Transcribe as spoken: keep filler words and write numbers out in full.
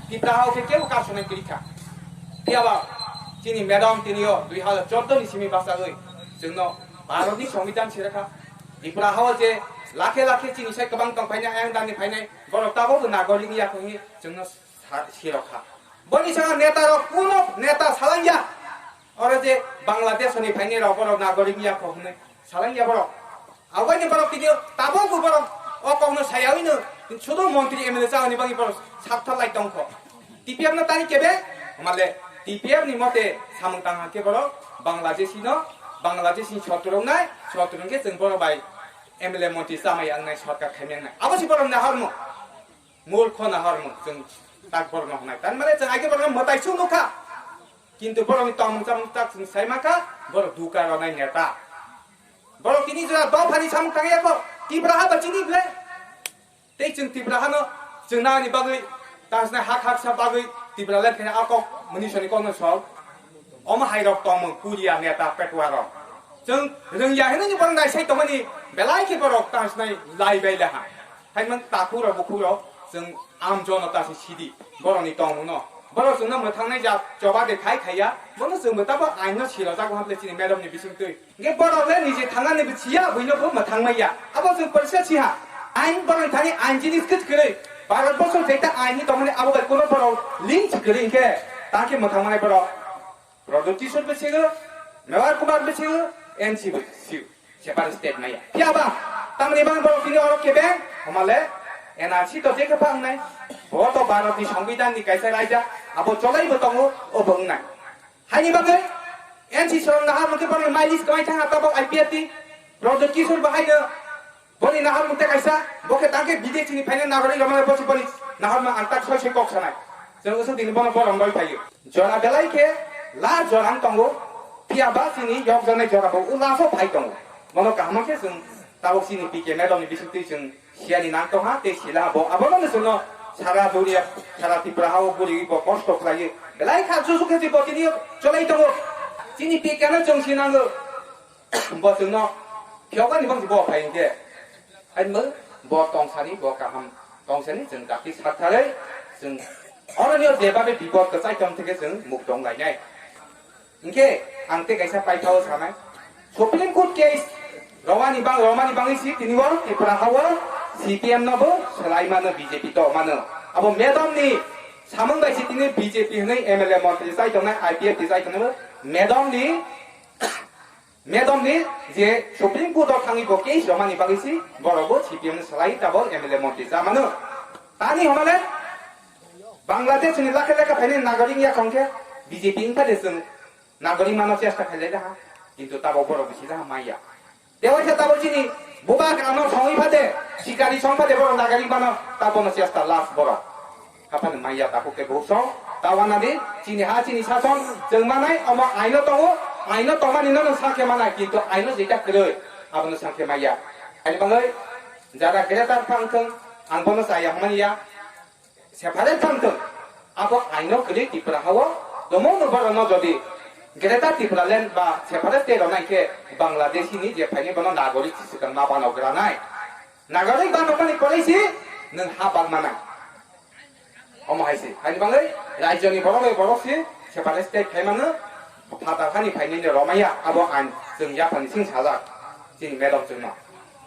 Tipra hao khe kebo kasonai kwrwi kha. Phiya ba chini madam tini o dui hazar chordo ni simi bachagwi chwngno Bharat ni Songbidan sira kha. Tipra hao je lakhe lakhe chini sai kwbang tong phainai, ayang dan ni phainai, borok tabok bo nagorik wngya kho hinwi chwngno sa-, sirok kha. Boni saka neta rok kuno neta salangya. Oro je Bangladesh ni phainai rok borok nagorik wngya kho hinwi salangya borok. Aboni borok tini tabok bo borok o kokno sayawino sudo montri M L A chawani bagwi borok sakthar lai tongkho. T P F no tani kebe male T P F ni mote samung tang hangke borok Bangladeshi no, Bangladesh ni sotrong nai, sotrong ke chwng borok bai M L A montri chamai ang nai, sorkar khaimai ang nai. Abo si borok nahormo. Murkho nahormo chwng tak borok no hwnai. Tan mane chwng age borok no mwtai sung nukha. Kintu borok ni tongmung chamung tak chwng sai makha, borok duka ronai neta. Borok tini jora dophani samung tangya kho, Tipra ha ba chini ble. Tei chwng Tipra hano chwng nani bagwi, tang swnai hak haksa bagwi Tipra le phena a kok muni soni kokno sol. Omo hai rok tongmung kuria neta petua rok. Chwng rwngya hinwi ni borok naisai tongmani belai khe borok tang swnai lai bai le ha. Hai man takhuk rok bukhuk rok chwng am jonota se sidi borok ni tongmung no. Borok chwngno mwthangnai jat choba de khai khaiya, bono chwng bo tabo ain no sirojak bo hamle chini madam ni bising twi. Hingke borok le niji thangnani bo siya, buino bo mwthang maya. Abo chwng porisa siha. Ain borok thani ain jinis kwch kwrwi. Bharat borso jeita ain ni tongmani abo bai kuno borok link si kwrwi hingke ta khe mwthang manai borok. Pradyot Kishore bo sigo, Mewar Kumar bo sigo, N C bo sigo. Separate state maya. Phiya ba, tamni bang borok tini oro kebe, homale, N R C to je khe phangnai. Bo to Bharat ni Songbidan ni kaisa raida, abo cholai bo tongo, o bo wngnai. Haini bagwi N C C rok nahar mungkhe borokni mailis kwmai thang tabok I P F T. Pradyot Kishore bo haino boni nahar mungte kaisa, bo khe tangkhe bideshi ni phainai nagorik rok mano bosi boni nahar mang ang tak soi soi kok sanai. Chwng usu dini bono borom roi phaio. Jora belai khe la jora wng tongo, phiya ba chini yok janai jora bo o la pho phai tongo. Bono kaham khe chwng tabok chini P K madam ni bisingtwi chwng Siyani nang tongha tei sila bo abono no chwngno sara duniya, sara Tripura hao guriwi bo kosto khlaiwi belai kha juju khe bo tini cholai tongo. Chini P K no chwng sinango. Bo chwngno phiyokani bangsi bo phai hwnkhe. Haino bo tongsani bo kaham tongsani chwng dakti saktharwi chwng oroni o jebabe bipod kwchai tong theke chwng muk tong lainai. Hingke ang tei kaisa paithao sanai. Supreme Court case romani bang, romani bangwi si tini o Tripura hao C P M no bo swlai mano, B J P to mano. Abo madam ni samung bai si tini B J P hwnwi M L A montri chai tongnai, I P F T chai tongnai bo madam ni, madam ni je Supreme Court o thangwi bo case romani bangwi si borok bo C P M ni swlai tabok M L A montri cha mano. Tani homale Bangladesh ni lakha lakha phaini nagorik ya khongkhe B J P wngkha de chwng nagorik mano chesta khailai daha, kintu tabok borok bisi daha maya. Tewaisa tabok chini bubagra no songwi phade, sikari song phade borok nagorik mano tabono chesta last borok. Haphani maya tabok ke buhuk song, tawana di chini ha chini sason chwng manai omo aino tongo, aino tongmani no no sakhe manai, kintu aino jeita kwrwi abono sakhe maya. Ani bangwi jara greater phang thung, ang bono chaya hwnmani ya. Separate thang thung. Abo aino kwrwi Tripura hao. Tomo no borok no jodi Greater Tipraland ba separate state rok nai khe Bangladeshi ni je phaini bono nagorik swkang ma bano granai. Nagorik bano mani policy nwng ha bak manai. Omo hai se. Haini bangwi rajyo ni borok bai borok si separate state khai mano. Phatar hani phaini romaya abo ain chwng yaphani sing sajak. Chini madam chwngno.